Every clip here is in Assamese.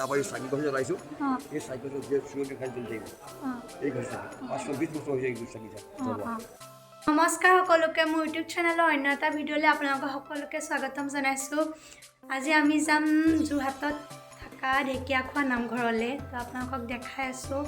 তাৰপৰা এই চাকি গছ জ্বলাইছোঁ। অঁ। এই চাকি গছ চিৰদিন খাই জ্বলি থাকিব। এই গছ চাকি 520 বছৰ হৈছে, এই চাকি জ্বলোৱা। অঁ। নমস্কাৰ সকলোকে, মোৰ ইউটিউব চেনেলৰ অন্য এটা ভিডিঅ'লৈ আপোনালোকক সকলোকে স্বাগতম জনাইছোঁ। আজি আমি যাম যোৰহাটত থকা ঢেকীয়াখোৱা নামঘৰলৈ। তো আপোনালোকক দেখাই আছোঁ।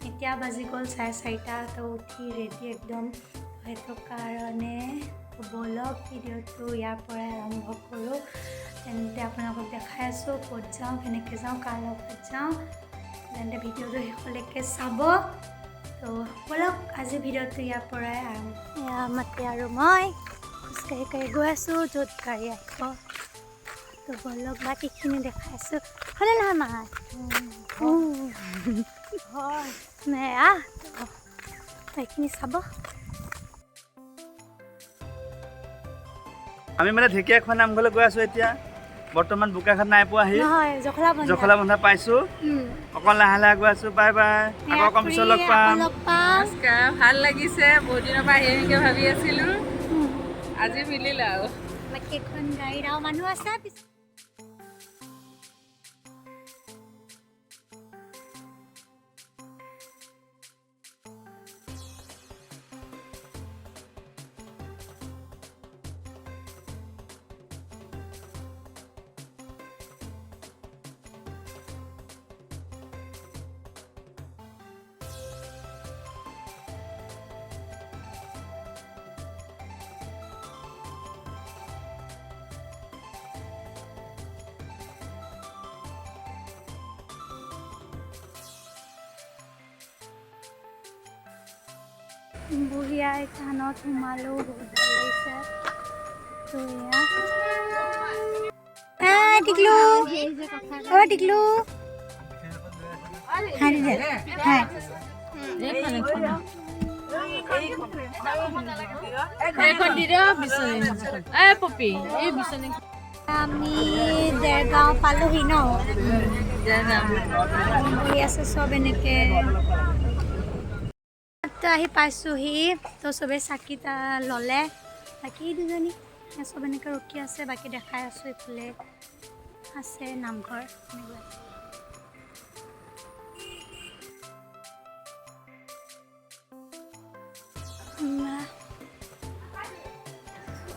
এতিয়া বাজি গ'ল 4:30। তো উঠি ৰেডি একদম, সেইটো কাৰণে ব'লক, ভিডিঅ'টো ইয়াৰ পৰাই আৰম্ভ কৰোঁ। তেন্তে আপোনালোকক দেখাই আছোঁ ক'ত যাওঁ, কেনেকৈ যাওঁ, কাৰ লগত যাওঁ। তেন্তে ভিডিঅ'টো শেষলৈকে চাব। তো ব'লক, আজি ভিডিঅ'টো ইয়াৰ পৰাই আৰম্ভ। এয়া মাতে আৰু মই খোজকাঢ়ি কাঢ়ি গৈ আছোঁ য'ত গাড়ী আহিব। তো ব'লক, বাকীখিনি দেখাই আছোঁ। হয়নে নহয় মা? হয়। এয়া তো এইখিনি চাব। আমি মানে ঢেকীয়াখোৱা নামঘৰলৈ গৈ আছো। এতিয়া বৰ্তমান বোকাখাত নাই পোৱাহি। নহয়, জখলাবন্ধা। জখলাবন্ধা পাইছো। অকণ লাহে লাহে গৈ আছো। বাই বাই, আকৌ অকণ পিছত লগ আকৌ পাম। লগ পাম। নমস্কাৰ, ভাল লাগিছে। বহুত দিনৰ পৰা আহি আহিকে ভাবি আছিলো, আজি মিলিলে আৰু। বাকী এখন গাড়ীত আৰু মানুহ আছে পিছত। বুঢ়ী থানত সোমালো, বহুত ভাল লাগিছে। তো এয়া টিকলু, অ টিকলু, হাঁহি দে হাই। সেইখন দি দে বিচনী। এ পপি, এই বিচনী। আমি দেৰগাঁও পালোহি ন? বহি আছে চব এনেকে। তো আহি পাইছোহি। তো চবেই চাকি ল'লে, বাকী দুজনী চব এনেকে ৰখি আছে। বাকী দেখাই আছোঁ, এইফালে আছে নামঘৰ এনেকুৱা।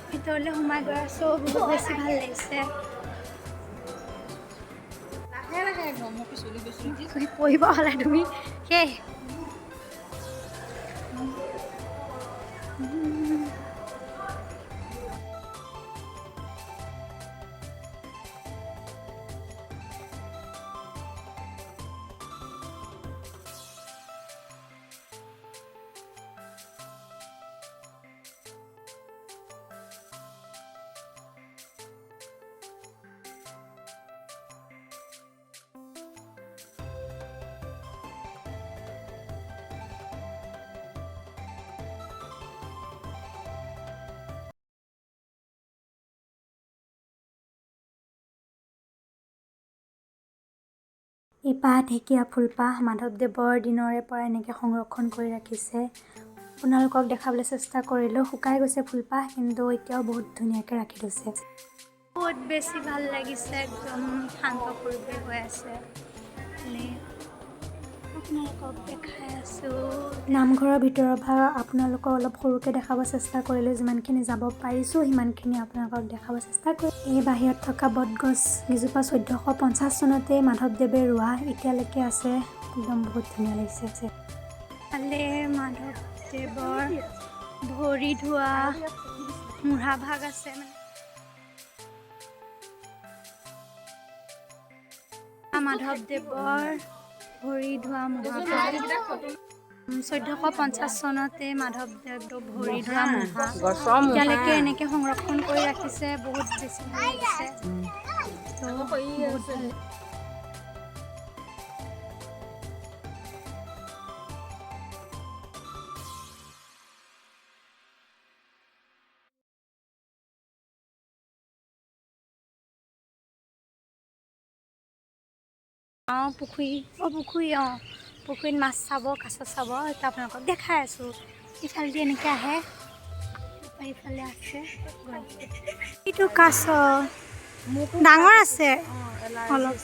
ভিতৰলৈ সোমাই গৈ আছোঁ, বহুত বেছি ভাল লাগিছে। লাহে লাহে একদম, মই পিছলি গৈছো। তুমি পঢ়িব হ'লে তুমি সেই এইপাহ ঢেকীয়া ফুলপাহ মাধৱদেৱৰ দিনৰে পৰা এনেকৈ সংৰক্ষণ কৰি ৰাখিছে। আপোনালোকক দেখাবলৈ চেষ্টা কৰিলোঁ। শুকাই গৈছে ফুলপাহ, কিন্তু এতিয়াও বহুত ধুনীয়াকৈ ৰাখি থৈছে। বহুত বেছি ভাল লাগিছে, একদম শান্ত পৰিৱেশ হৈ আছে। মানে আপোনালোকক দেখাই আছোঁ নামঘৰৰ ভিতৰৰ ভাগ। আপোনালোকক অলপ সৰুকৈ দেখাব চেষ্টা কৰিলোঁ। যিমানখিনি যাব পাৰিছোঁ, সিমানখিনি আপোনালোকক দেখাব চেষ্টা কৰিলোঁ। এই বাহিৰত থকা বটগছ কেইজোপা 1450 চনতে মাধৱদেৱে ৰোৱা, এতিয়ালৈকে আছে। একদম বহুত ধুনীয়া লাগিছে। ফালে মাধৱদেৱৰ ভৰি ধোৱা মূঢ়া ভাগ আছে। মানে মাধৱদেৱৰ ভৰি ধোৱা মূঢ়া ভাগ, 1450 চনতে মাধৱদেৱ ভৰি ধোৱা মূঢ়া এতিয়ালৈকে এনেকে সংৰক্ষণ কৰি ৰাখিছে। বহুত বেছি ভাল লাগিছে। তো বহুত ভাল। অঁ, পুখুৰী, অঁ পুখুৰী, অঁ পুখুৰীত মাছ চাব, কাছ চাব। এতিয়া আপোনালোকক দেখাই আছোঁ। ইফালেদি এনেকৈ আহে, তাৰপৰা ইফালে আছে। এইটো কাছ ডাঙৰ আছে অলপ।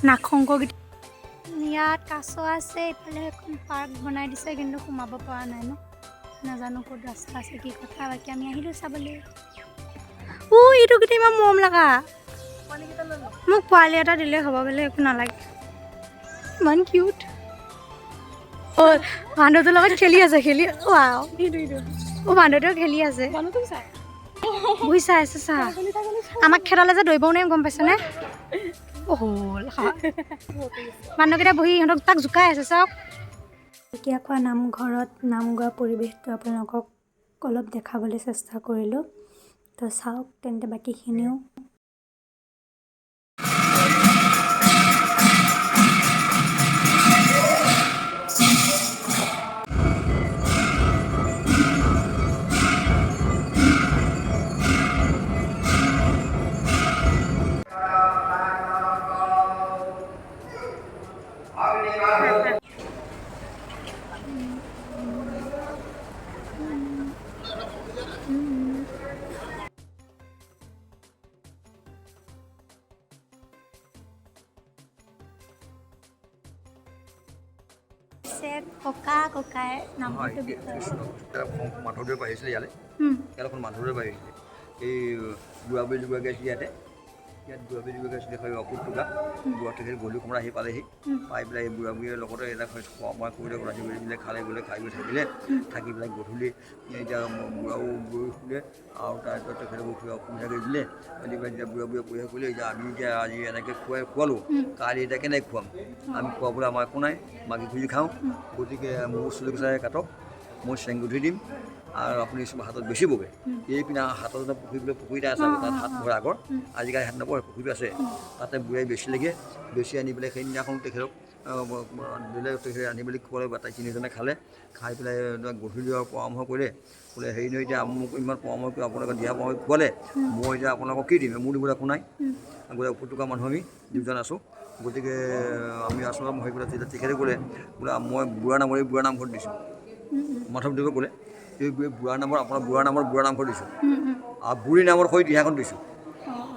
নাগশংকৰকেইটা। ইয়াত কাছ আছে, এইফালে এখন পাৰ্ক বনাই দিছে, কিন্তু সোমাব পৰা নাই ন, নাজানো ক'ত ৰাস্তা আছে, কি কথা। বাকী আমি আহিলোঁ চাবলৈ। এইটো কেইটা ইমান মৰম লগা। মোক পোৱালি এটা দিলেই হ'ব, বেলেগ একো নালাগে। ইমান কিউট। অ' বান্দৰটোৰ লগত খেলি আছে, খেলি। ৱাও, অ' বান্দৰটোও খেলি আছে, বুজিছা আছে। চা, আমাক খেদালে যে দৌৰিবও নোৱাৰিম, গম পাইছেনে? অ' হ'ল বান্দৰকেইটা বহি ইহঁতক তাক জোকাই আছে, চাওক। ঢেকীয়াখোৱা নামঘৰত নাম গোৱা পৰিৱেশটো আপোনালোকক অলপ দেখাবলৈ চেষ্টা কৰিলোঁ, তো চাওক তেন্তে বাকীখিনিও। ককা ককাই নামঘৰটো বিষয়ে। মাধৱদেৱ আহিছিলে ইয়ালৈ। ইয়াত এখন মাধৱদেৱ আহিছিলে। এই বুঢ়া বুঢ়ী দুগৰাকী আছিলে ইয়াতে। ইয়াত বুঢ়া বুঢ়ী দুগৰাকী আছিলে, সেই অসুখ থকা বুঢ়া। তেখেত গধূলি সময়ত আহি পালেহি। পাই পেলাই এই বুঢ়া বুঢ়ীৰ লগতে এটা খোৱা বোৱা কৰিলে, ৰান্ধি কৰি দিলে, খালে গ'লে, খাই গৈ থাকিলে। থাকি পেলাই গধূলি এতিয়া বুঢ়াও বুঢ়ী শুলে আৰু তাৰপিছত তেখেতকো কিবা অসুবিধা কৰি দিলে। দি পেলাই যেতিয়া বুঢ়া বুঢ়ীয়ে পৰীক্ষা কৰিলে, এতিয়া আমি এতিয়া আজি এনেকৈ খুৱাই খোৱালোঁ, কালি এতিয়া কেনেকৈ খুৱাম আমি? খুৱাবলৈ আমাৰ একো নাই, মাগি খুজি খাওঁ। গতিকে মোৰ চুলি চাই কাটক, মই চেংগুঠি দিম আৰু আপুনি হাতত বেচিবগৈ। এইপিনে হাতত পুখুৰী বোলে, পুখুৰী এটা আছে তাত, হাত ভৰা আগৰ, আজিকালি হাত নপৰে, পুখুৰীটো আছে তাতে। বুঢ়াই বেচিলেগৈ। বেচি আনি পেলাই সেইদিনাখন তেখেতক দিলে। তেখেতে আনি মেলি খোৱালে, তাই তিনিজনে খালে। খাই পেলাই গধূলি আৰু পৰামৰ্শ কৰিলে বোলে, হেৰি নহয়, এতিয়া মোক ইমান পৰামৰ্শ কৰি আপোনালোকে দিয়া পৰামৰ্শ খোৱালে, মই এতিয়া আপোনালোকক কি দিম? মোৰ দিবলৈ একো নাই। গতিকে উপত্যকা মানুহ আমি দুজন আছোঁ, গতিকে আমি আছোঁ। মই পেলাই তেতিয়া তেখেতে ক'লে বোলে, মই বুঢ়া নামৰ এই বুঢ়া নামঘৰত দিছোঁ। মাধৱদেৱে ক'লে, এই বুঢ়া নামৰ, আপোনাৰ বুঢ়া নামৰ বুঢ়া নামঘৰ দিছোঁ আৰু বুঢ়ী নামৰ সৈ দিহাখন দিছোঁ।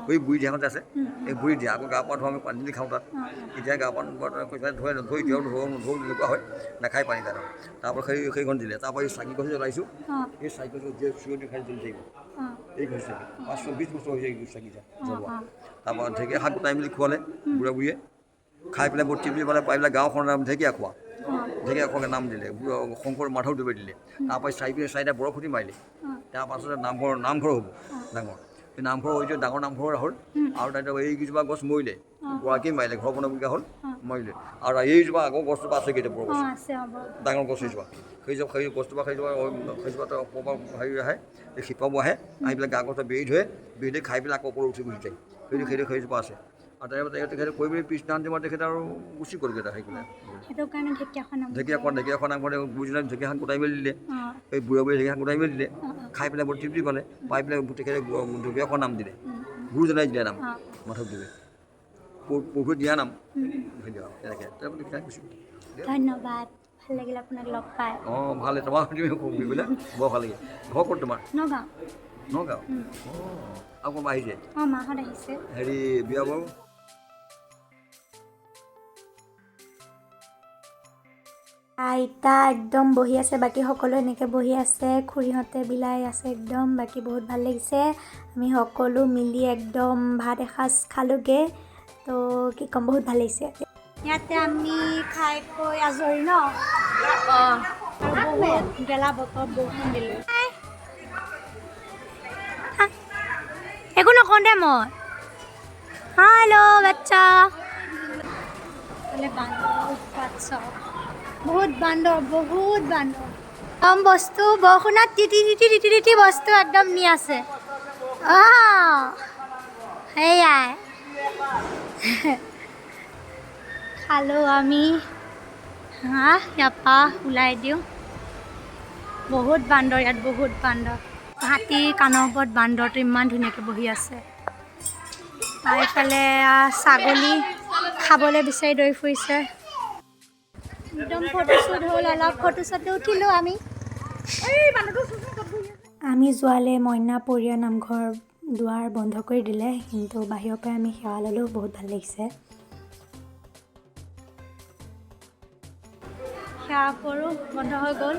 সেই বুঢ়ী দিহাখন আছে, এই বুঢ়ী দিহা আকৌ গা পা ধোওঁ, আমি পানী দি খাওঁ তাত। এতিয়া গা পা ধোৱা ধোৱে নধোৱে, এতিয়াও ধোওঁ নধোওঁ তেনেকুৱা হয়, নাখায় পানী তাত। তাৰপৰা সেইখন দিলে। তাৰপৰা এই চাকি গছ জ্বলাইছোঁ। এই চাকি গছ যে চিৰদিন খাই জ্বলি থাকিব। এই গছ চাকি 520 বছৰ হৈছে এই চাকি জ্বলোৱা। তাৰপৰা ঢেকীয়া শাক গোটাই মেলি খোৱালে বুঢ়া বুঢ়ীয়ে। খাই পেলাই বহুত তৃপ্তি পালে। পাই পেলাই গাঁওখনৰ নাম ঢেকীয়া খোৱা, ঢেকীয়া খোৱাকৈ নাম দিলে শংকৰ মাধৱদেৱে দিলে। তাৰপৰা চাৰি পিনে চাৰিটা বৰখুঁটি মাৰিলে। তাৰপাছতে নামঘৰ হ'ব ডাঙৰ। এই নামঘৰ হৈছে, ডাঙৰ নামঘৰ হ'ল। আৰু তাতে এইকেইজোপা গছ মৰিলে, গৰাকী মাৰিলে, ঘৰ বনাবলগীয়া হ'ল, মৰিলে। আৰু এইজোপা আকৌ গছজোপা আছে কেতিয়া, বৰ গছ, ডাঙৰ গছ এইজোপা। সেইজোপা, সেই গছজোপা, সেইজোপাতে ওপৰৰ পৰা হেৰি আহে, এই শিপাবোৰ আহে, আহি পেলাই গা গছত বেৰি ধৰে। বেৰি ধৰি খাই পেলাই আকৌ ওপৰত উঠি গুচি যায়। সেইজোপা আছে। আৰু তেখেতে তেখেতে কৰি মেলি পিছদিনাখন তোমাৰ তেখেতে আৰু গুচি গ'লগৈ। তাত সেইকাৰণে ঢেকীয়াখোৱা, ঢেকীয়াখোৱা নামঘৰতে গুৰুজনাই ঢেকীয়াখন গোটাই মেলি দিলে। এই বুঢ়া বুঢ়ী ঢেকীয়াখন গোটাই মেলি দিলে। খাই পেলাই বৰ তৃপ্তি পালে। পাই পেলাই তেখেতে ঢেকীয়াখোৱা নাম দিলে, গুৰুজনাই দিলে নাম, মাধৱদেৱে প্ৰভু দিয়া নাম তেনেকৈ। তাৰপিছত গুচি গ'ল। ধন্যবাদ, ভাল লাগিল আপোনাক লগ পাই। অঁ, ভাল। তোমাৰ তুমি বোলে বৰ ভাল লাগিল। ঘৰ ক'ত তোমাৰ? নগাঁও। নগাঁও। অঁ, আৰু কোনোবা আহিছে? অঁ, মাহঁত আহিছে। হেৰি বিয়া বাৰু? আইতা একদম বহি আছে, বাকী সকলো এনেকৈ বহি আছে, খুৰীহঁতে বিলাই আছে একদম। বাকী বহুত ভাল লাগিছে। আমি সকলো মিলি একদম ভাত এসাঁজ খালোগৈ। তো কি ক'ম, বহুত ভাল লাগিছে। ইয়াতে আমি খাই কৈ আজৰি ন, আৰু বহুত গেলা বতৰ, বৰষুণ দিলে। একো নকওঁ দে মই। হেল্ল' বাচ্চা, বান্দৰ উৎপাত চব, বহুত বান্দৰ, বহুত বান্দৰ। কম বস্তু বৰষুণত তিতি তিতি তিতি তিতি বস্তু একদম নি আছে। অঁ, সেয়াই খালোঁ আমি। হাঁ, ইয়াৰ পৰা ওলাই দিওঁ। বহুত বান্দৰ ইয়াত, বহুত বান্দৰ। হাতীৰ কাণৰ ওপৰত বান্দৰটো ইমান ধুনীয়াকৈ বহি আছে। আৰু এইফালে ছাগলী খাবলৈ বিচাৰি দৌৰি ফুৰিছে। একদম ফটোশ্বুট হ'ল, অলপ ফটো চটো উঠিলোঁ আমি। আমি যোৱালে মইনাপৰীয়া নামঘৰ দুৱাৰ বন্ধ কৰি দিলে, কিন্তু বাহিৰৰ পৰাই আমি সেৱা ল'লোঁ, বহুত ভাল লাগিছে। সেৱা কৰোঁ। বন্ধ হৈ গ'ল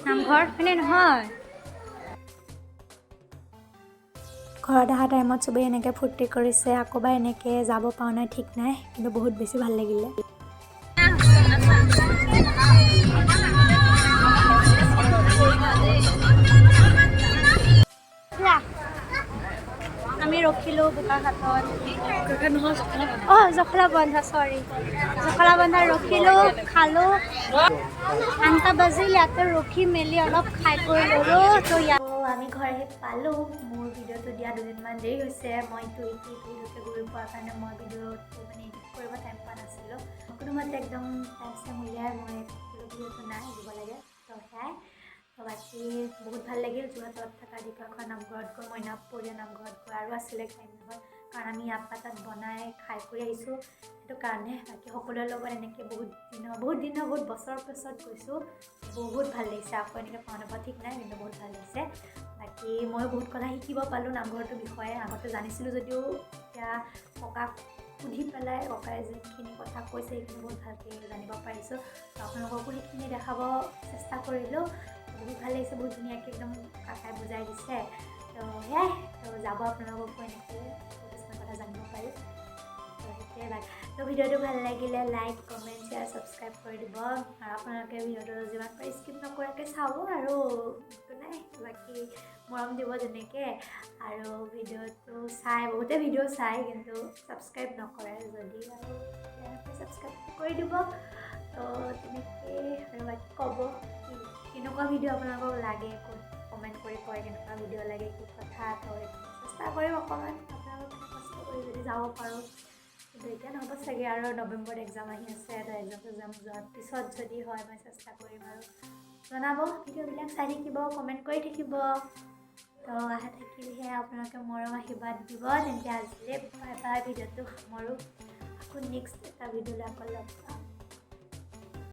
নামঘৰ, হয়নে নহয়? ঘৰত অহা টাইমত চবেই এনেকৈ ফূৰ্তি কৰিছে। আকৌ বা এনেকৈ যাব পাওঁ নাই ঠিক নাই, কিন্তু বহুত বেছি ভাল লাগিলে। আমি ৰখিলোঁ বোকাখাতত, অঁ, জখলাবন্ধা, চৰি, জখলাবন্ধা ৰখিলোঁ, খালোঁ। 8টা বাজিল। ইয়াতে ৰখি মেলি অলপ খাই কৰি ল'লোঁ। তো ইয়াত আমি ঘৰ আহি পালোঁ। মোৰ ভিডিঅ'টো দিয়া দুদিনমান দেৰি হৈছে। মই ইটো ইটো ইটো ইটোকে ঘূৰি পোৱাৰ কাৰণে মই ভিডিঅ'টো মানে এডিট কৰিব টাইম পোৱা নাছিলোঁ। কোনোমতে একদম টাইম চাইম উলিয়াই মই ভিডিঅ'টো নাই দিব লাগে। তো সেয়াই। তো বাকী বহুত ভাল লাগিল যোৰহাটত থকা ঢেকীয়াখোৱা নামঘৰত গৈ, মইনাপৰীয়া নামঘৰত গৈ। আৰু আছিলে, টাইম নহ'ল, কাৰণ আমি ইয়াৰ পৰা তাত বনাই খাই কৰি আহিছোঁ, সেইটো কাৰণে। বাকী সকলোৰে লগত এনেকৈ বহুত দিনৰ, বহুত দিনৰ, বহুত বছৰৰ পিছত গৈছোঁ। বহুত ভাল লাগিছে। আকৌ এনেকৈ পাওঁ নাপাওঁ ঠিক নাই, কিন্তু বহুত ভাল লাগিছে। বাকী ময়ো বহুত কথা শিকিব পালোঁ নামঘৰটোৰ বিষয়ে। আগতে জানিছিলোঁ যদিও এতিয়া ককাক সুধি পেলাই ককাই যোনখিনি কথা কৈছে, সেইখিনি বহুত ভালকৈ জানিব পাৰিছোঁ। তো আপোনালোককো সেইখিনি দেখাব চেষ্টা কৰিলোঁ। বহুত ভাল লাগিছে, বহুত ধুনীয়াকৈ একদম কাকাই বুজাই দিছে। তো সেয়াই। তো যাব আপোনালোককো এনেকৈ কিছুমান কথা জানিব পাৰি। তো সেইটোৱে বাকী। তো ভিডিঅ'টো ভাল লাগিলে লাইক, কমেণ্ট, শ্বেয়াৰ, ছাবস্ক্ৰাইব কৰি দিব আৰু আপোনালোকে ভিডিঅ'টো যিমান পাৰে স্কিপ নকৰাকৈ চাব আৰু একো নাই, বাকী মৰম দিব তেনেকৈ। আৰু ভিডিঅ'টো চাই, বহুতে ভিডিঅ' চায় কিন্তু ছাবস্ক্ৰাইব নকৰে, যদি আৰু ছাবস্ক্ৰাইব কৰি দিব। তো তেনেকৈ আৰু বাকী ক'ব কি কেনেকুৱা ভিডিঅ' আপোনালোকক লাগে, কমেণ্ট কৰি কয় কেনেকুৱা ভিডিঅ' লাগে, কি কথা। তো চেষ্টা কৰিম অকণমান আপোনালোকক কাৰণে কষ্ট কৰি যদি যাব পাৰোঁ। কিন্তু এতিয়া নহ'ব চাগে আৰু নৱেম্বৰত এক্সাম আহি আছে। তো এক্সাম চেক্সাম যোৱাৰ পিছত যদি হয় মই চেষ্টা কৰিম। আৰু জনাব, ভিডিঅ'বিলাক চাই থাকিব, কমেণ্ট কৰি থাকিব। তো আশা থাকিল সেয়া, আপোনালোকে মৰম আশীৰ্বাদ দিব। তেন্তে আজিলৈ বাই বাই, ভিডিঅ'টো সামৰোঁ। আকৌ নেক্সট এটা ভিডিঅ'লৈ আকৌ লগ পাম।